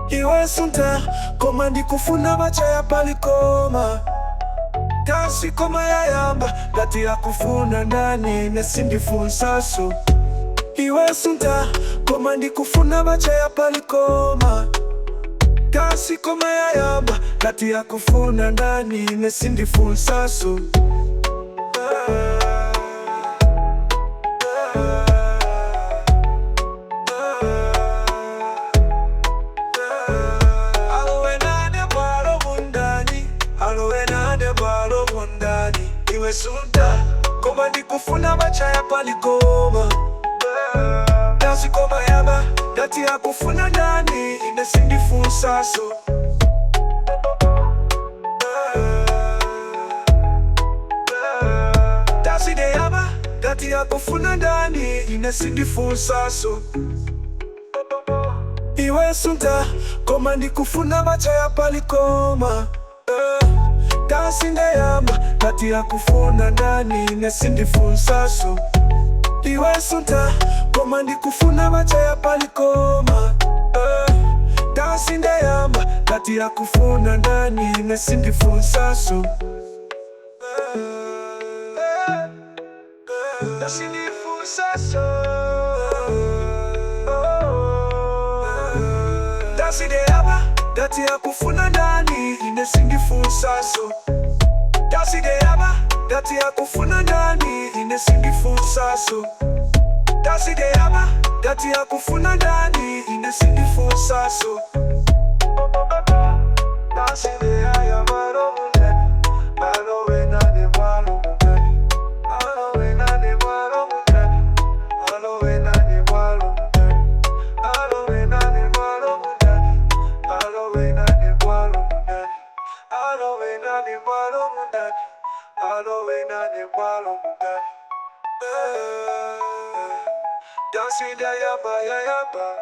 Iwe sunta koma ndikufuna bachaya palikoma dansi koma yayamba ngati yakufuna ndani nesindifunsaso. Iwe sunta koma ndikufuna bachaya palikoma dansi koma yayamba ngati yakufuna ndani nesindifunsaso. Alowenane bwalo mundani, alowenane bwalo mundani. Iwe sunta koma ndikufuna bachaya palikoma dansi koma yaba ngati yakufuna ndani ine sindifunsaso. Dansi deyaba ngati yakufuna ndani ine sindifunsaso. Iwe sunta koma ndikufuna bachaya palikoma dansi ndeyamba ngati yakufuna ndani ine sindifunsaso. Iwe sunta koma ndikufuna bachaya palikoma dansi ndeyamba ngati yakufuna ndani ine sindifunsaso. Sindifunsaso. Dansi deyaba ngati yakufuna ndani ine sindifunsaso. Dansi deyaba ngati yakufuna ndani ine sindifunsaso. Dansi deyaba ngati yakufuna ndani ine sindifunsaso. Dansi deyaya maro mundani, alowenane mwalo mundani, alowenane mwalo mundani, alowenane mwalo mundani, alowenane mwalo mundani, alowenane mwalo mundani, alowenane mwalo mundani, alowenane mwalo mundani. Dansi deyaba yayaba.